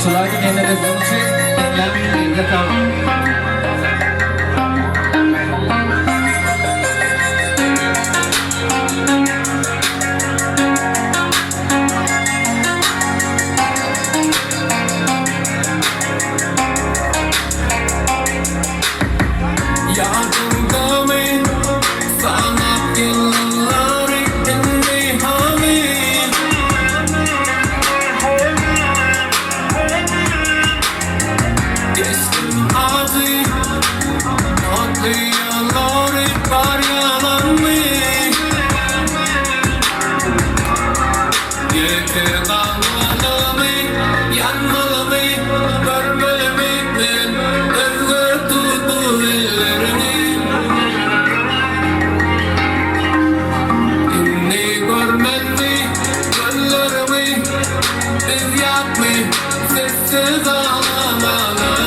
Şul aýdym ýene-de siziň üçin diňläň, lezzet alyň. Ýadyňdamy sanap ýyllary indi hany? Geçdim ajy, otly ýollary bar ýalanmy? Ýeke galmalymy, ýanmalymy, görmelimi men özge tutup ellerini? Indi görmelmi gözleriňi, biz ýatmy sessiz aglamana?